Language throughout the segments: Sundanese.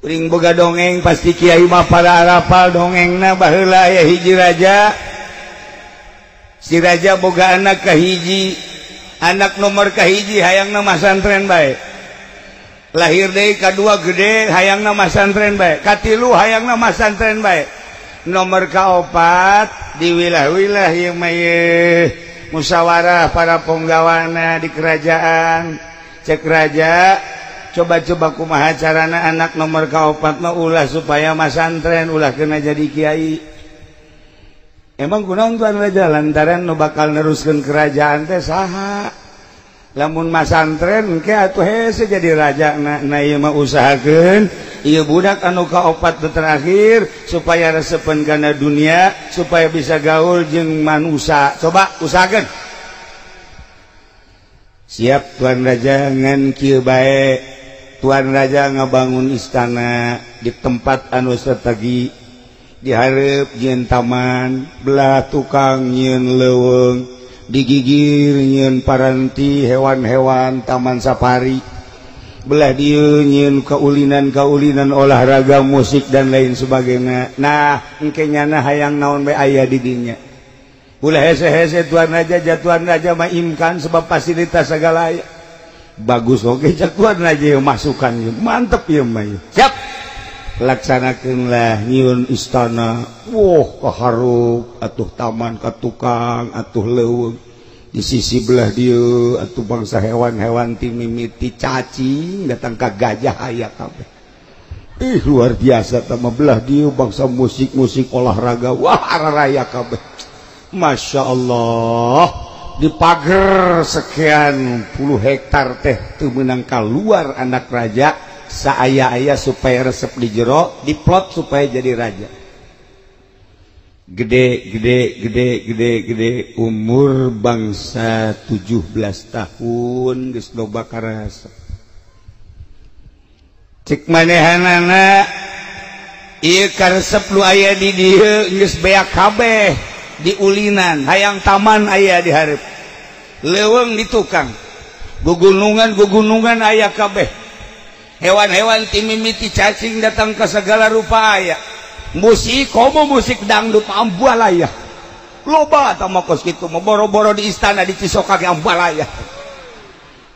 Kuring boga dongeng pasti kiai mah para arapal dongengna baheula aya hiji raja. Si raja boga anak kahiji, anak nomor kahiji hayangna masantren bae. Lahir deui kadua gede hayangna masantren bae, katilu hayangna masantren bae. Nomor kaopat di wilah-wilah ieu mah musyawarah para penggawana di kerajaan. Cek raja, coba-coba kumaha carana anak nomor kaopat mah ulah supaya masantren, ulah kena jadi kiai. Emang kunaon tuan raja lantaran nu bakal neruskeun kerajaan teh saha? Lamun masantren engke atuh hese jadi raja. Nah ieu mah usahakeun ieu budak anu kaopat nu terakhir supaya resepeun kana dunia, supaya bisa gaul jeung manusia. Coba usahakeun. Siap tuan raja ngan kieu bae. Tuan raja ngabangun istana di tempat anu strategi, dihareup nyieun taman, belah tukang nyieun leuweung, digigir nyieun paranti hewan-hewan taman safari, belah dieu nyieun kaulinan-kaulinan olahraga musik dan lain sebagainya. Nah engke nyana hayang naon bae aya di dinya. Ulah hese-hese tuan raja, jatuhan raja mah imkan sebab fasilitas segala aya. Bagus oke cak tuan raja masukan mantep ieu mah. Siap. Laksanakeunlah nyieun istana. Wah, kaharup atuh taman ka tukang atuh leuweung. Di sisi belah dieu atuh bangsa hewan-hewan ti mimiti cacing datang ka gajah aya kabeh. Ih luar biasa tah mah belah dieu bangsa musik-musik olahraga wah araraya kabeh. Masya Allah, dipager sekian puluh hektar teh teu meunang kaluar anak raja saaya-aya supaya resep di jero, diplot supaya jadi raja. Gede gede gede gede gede umur bangsa 17 tahun geus loba karasa. Cek manehanana ieu karesep nu aya di dieu geus beak kabeh. Diulinan hayang taman aya di hareup, leuweung di tukang, gugunungan-gugunungan aya kabeh, hewan-hewan ti mimiti cacing datang ke segala rupa aya, musik komo musik dangdut ambalaya loba tah mah kos kitu mah boro-boro di istana di Cisoka ge ambalaya.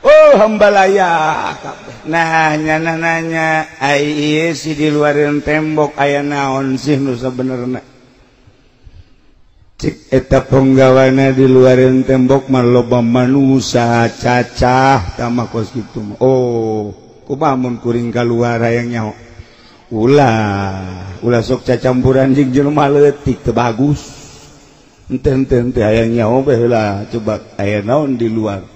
Oh ambalaya kabeh. Nah nyana nanya ai ieu si di luareun tembok aya naon sih nu sabenerna? Cik eta penggawana di luareun tembok mah loba manusia cacah tah mah kos kitu mah. Oh, kumaha mun kuring kaluar hayang nyaho? Ulah, ulah sok cacampuran jeung jelema leutik teu bagus. Henteu henteu henteu hayang nyaho bae heula coba aya naon di luar.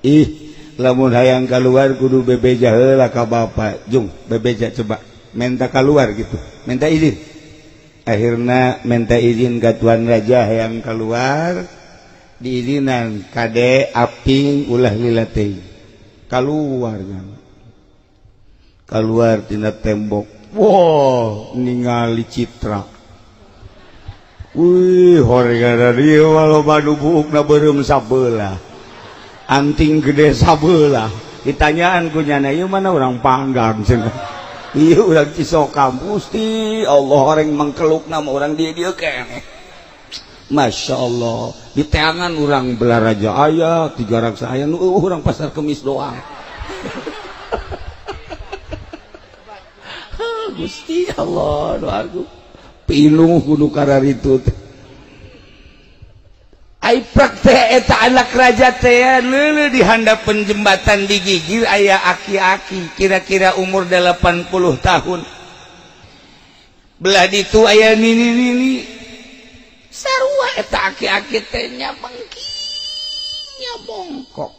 Ih, lamun hayang kaluar kudu bebeja heula ka bapa. Jung, bebeja coba menta kaluar gitu, minta izin. Akhirna minta izin ke tuan raja yang keluar, diizinan kade aping ulah lila teuing. Keluar keluar tina tembok. Wow, ningali citra. Wih, horega dieu loba nu buukna beureum sabelah. Anting gede sabelah. Ditanyaan ku nyana ieu mana urang Panggang cenah. Iya urang Cisoka Gusti Allah orang mangkelukna mah urang dieu-dieu keneh. Masya Allah di teangan urang Belaraja aya, Tiga Raksa aya, nu urang Pasar Kemis doang. Gusti Allah doaku pinuh kudu kararitu teh. Ai praktek eta anak raja teh leuleuh di handapeun jembatan digigir aya aki-aki kira-kira umur 80 tahun. Belah ditu aya nini-nini. Sarua eta aki-aki teh nya bengkinya bongkok.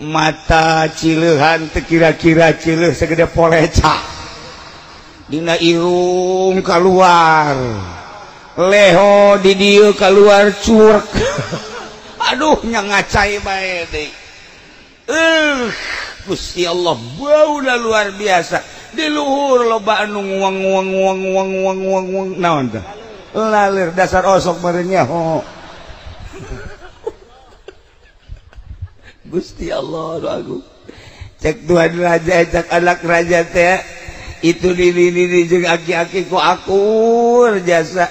Mata cileuhan teh kira-kira cileuh segede poleca. Dina irung kaluar. Leho di dieu keluar curk. Aduh nya ngacai bae deui. Gusti Allah bauna luar biasa. Di luhur loba anu nguang nguang nguang nguang nguang nguang nguang naon tah? Lalir dasar osok meureun nyaho. Gusti Allah agung. Cek tuan raja cek anak raja teh. Itu di jeung aki-aki ku akur jasa.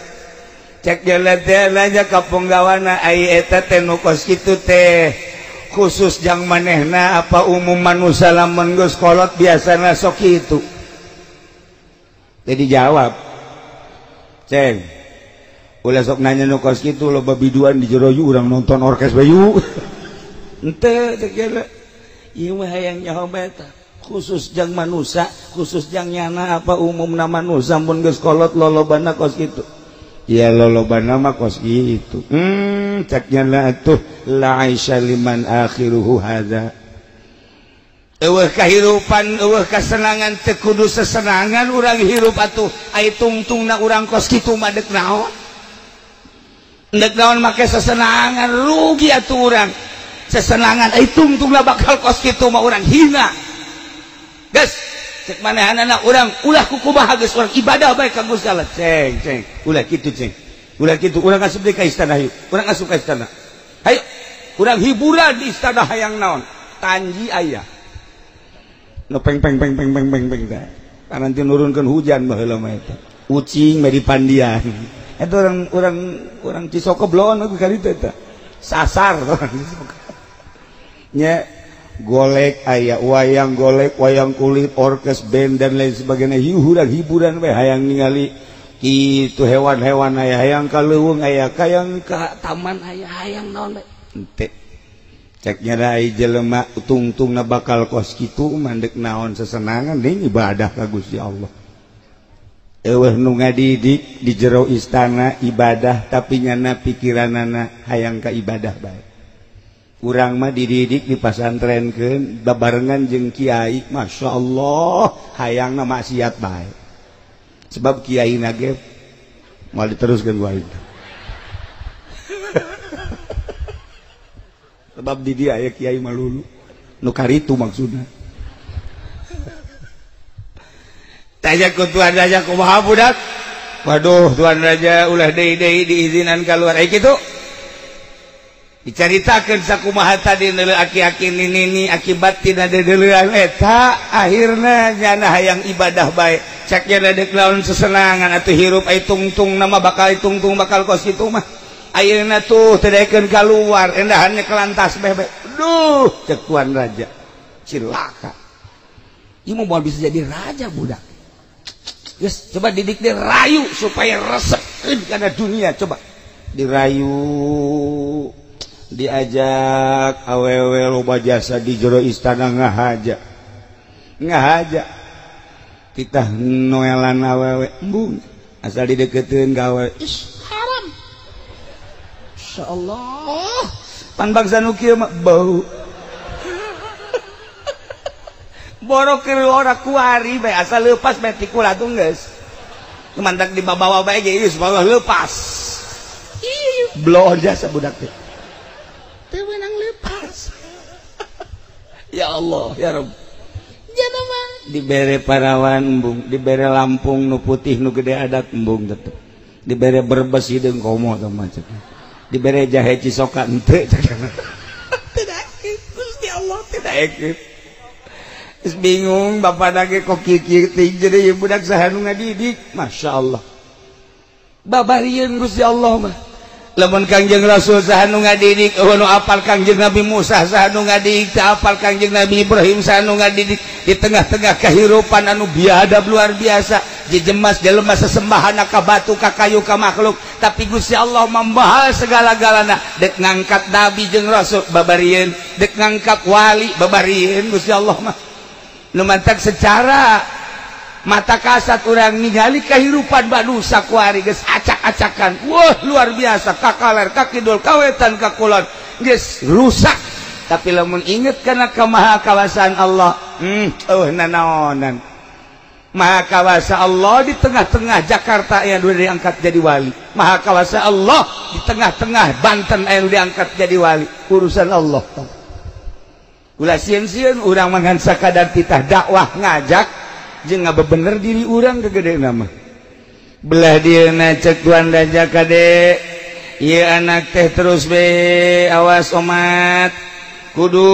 Cek jalan teh nanya ka punggawana ai eta teh nu kos kitu teh khusus jang manehna apa umum manusia lamun geus kolot biasana sok kitu. Jadi jawab. Ceng. Ulah sok nanya nu kos kitu loba biduan di jero yu urang nonton orkes bayu. Henteu cek jalan. Ieu mah hayang nyaho bae tah. Khusus jang manusia, khusus jang nyana apa umumna manusia mun geus kolot lolobana kos kitu. Ya lolobana mah kos kitu. Cek nyana atuh la aisha liman akhiruhu hadza. Eueuh kahirupan, eueuh kasenangan teu kudu sesenangan urang hirup atuh. Ai tungtungna urang kos kitu mah deuk naon? Deuk naon make sesenangan rugi atuh urang. Sesenangan ai tungtungna bakal kos kitu mah urang hina. Geus cek manehanana urang ulah kukumaha geus urang ibadah bae ka Gusti Allah. Ceng ceng ulah kitu ceng. Ulah kitu urang asup deui ka istana yuk. Urang asup ka istana. Hayu urang hiburan di istana hayang naon? Tanji aya. Nu peng peng peng peng peng peng peng teh. Nanti nurunkeun hujan baheula mah eta. Ucing mah di pandian. Eta urang urang urang Cisoka bloon ka ditu eta. Sasar urang Cisoka. Nya golek aya wayang golek, wayang kulit, orkes, band dan lain sebagainya. Hiburan hiburan we hayang ningali kitu hewan-hewan aya, hayang ka leuweung aya, hayang ka taman aya, hayang naon we. Henteu. Cek nya ai jelema tungtungna bakal kos kitu mandek naon sesenangan deui ibadah ka Gusti Allah. Eueuh nu ngadidik di jero istana ibadah tapi nyana pikiranana hayang ka ibadah bae. Urang mah dididik di pasantrenkeun babarengan jeung kiai, Masya Allah hayangna maksiat bae. Sebab kiai na ge moal diteruskeun ku aing. Sebab di dia aya kiai malulu nu karitu maksudna. Tanya ku tuan raja kumaha budak? Waduh tuan raja ulah deui-deui diizinan keluar. Ai kitu. Dicaritakeun sakumaha tadi neuleuh aki-aki nini akibat tina deuleuan eta akhirna nyana hayang ibadah bae. Cek nya deuk lawan sesenangan atuh hirup ai tungtung nama bakal tungtung bakal kos kitu mah. Ayeuna tuh teu daekeun kaluar endahannya kelantas bebe. Duh cek tuan raja cilaka. Ieu mah bisa jadi raja budak. Geus coba didik dia rayu supaya resekeun kana dunia coba. Dirayu diajak awewe loba jasa di jero istana ngahaja. Ngahaja. Titah noelan awewe embung asal dideketeun ka awewe. Ih haram. Insyaallah. Pan bangsa nu kieu mah bau. Borok keur ora kuari bae asal leupas bae ti kula tuh geus. Mantak dibawa bae ge geus bawa leupas. Ih, blow jasa budak teh. Teu meunang leupas. Ya Allah, ya Rabb. Jana mah dibere parawan embung, dibere Lampung nu putih nu gede adat embung tetep. Dibere Brebes hideung komo teh macet. Dibere jahe Cisoka henteu tidak Gusti Allah tidak ekip. Terus bingung bapak lagi kok kieu teh jadi budak saha nu ngadidik. Masya Allah. Babarieun Gusti Allah mah. Lamun Kangjeng Rasul saha nu ngadidik, eueuh nu apal Kangjeng Nabi Musa saha nu ngadidik, teu apal Kangjeng Nabi Ibrahim saha nu ngadidik di tengah-tengah kehidupan anu biadab luar biasa, jejemas jelema sesembahan ka batu ka kayu ka makhluk, tapi Gusti Allah membahas segala-galana. Dek ngangkat nabi jeung rasul babarieun, dek ngangkat wali babarieun Gusti Allah mah. Nu mantak secara mata kasat urang ningali kehidupan manusia kuari geus acak-acakan. Wah luar biasa, kakaler kakidul kawetan kakulon geus rusak. Tapi lamun inget kana kemahakawasaan Allah, eueuh nanaonan. Maha kawasa Allah di tengah-tengah Jakarta yang udah diangkat jadi wali. Maha kawasa Allah di tengah-tengah Banten yang diangkat jadi wali. Urusan Allah. Ulah sieun-sieun urang mangan sakadar titah dakwah ngajak jeung ngabebener diri urang kegede nama. Belah dieuna cek tuan raja kade, ieu anak teh terus be awas omat. Kudu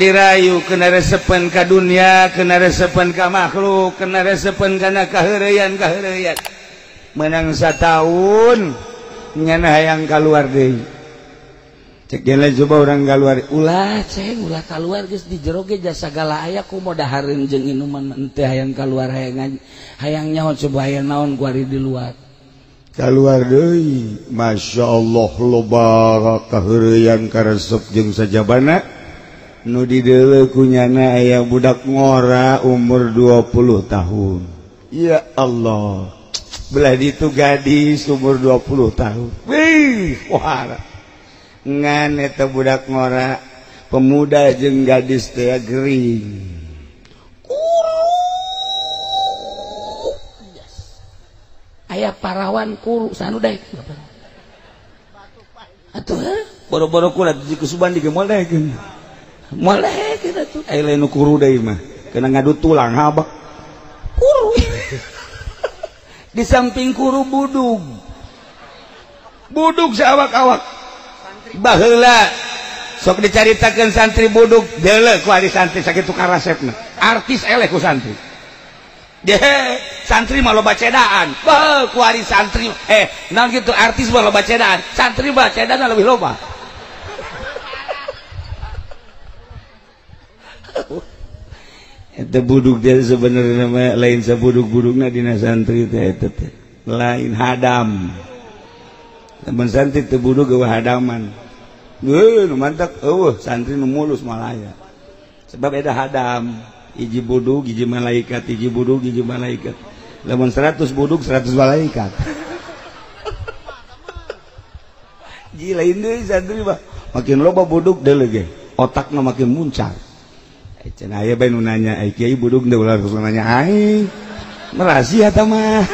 dirayu kena resepen ka dunia, kena resepen ka makhluk, kena resepen kana kaheureyan-kaheureyan. Menang sataun nyana hayang kaluar deui. Cek geuna coba urang kaluar, ulah ceng ulah kaluar geus di jero ge jasa sagala aya kumaha dahareun jeung inuman henteu hayang kaluar hayang hayang nyaho coba hayang naon kuari di luar. Kaluar deui, Masya Allah loba kaheureyan karesep jeung sajabana. Nu dideuleu ku nyana aya budak ngora umur 20 tahun. Ya Allah, belah ditu gadis umur 20 tahun. Wih, wah. Ngan eta budak ngora pemuda jeung gadis teh gering. Kuru. Aya parawan kuru sanu daek. Atuh boro-boro kula di kusuban di moal daekeun. Moal daekeun atuh. Aya lain nu kuru deui mah, kena ngadu tulang habak. Kuru. Di samping kuru budug. Budug saawak-awak. Baheula sok dicaritakeun santri budug, deuleu ku ari santri sakitu karasepna. Artis eleh ku santri. Deh, santri mah loba cedaan. Beuh ku ari santri naon kitu artis mah loba cedaan, santri mah cedana lebih loba. Eta budug teh sebenarnya mah lain sabudug-budugna dina santri teh eta teh. Lain hadam. Lamun santri teu budug eueuh hadaman. Heuh nu mantak eueuh santri nu mulus malaya. Sebab eta hadam, hiji budug hiji malaikat, hiji budug hiji malaikat. Lamun 100 budug 100 malaikat. Ji lain deui santri mah. Makin loba budug deuleu ge, otakna makin muncar. Cenah aya bae nu nanya, ai kiai budug teu ulah langsung nanya aing. Merasia eta mah.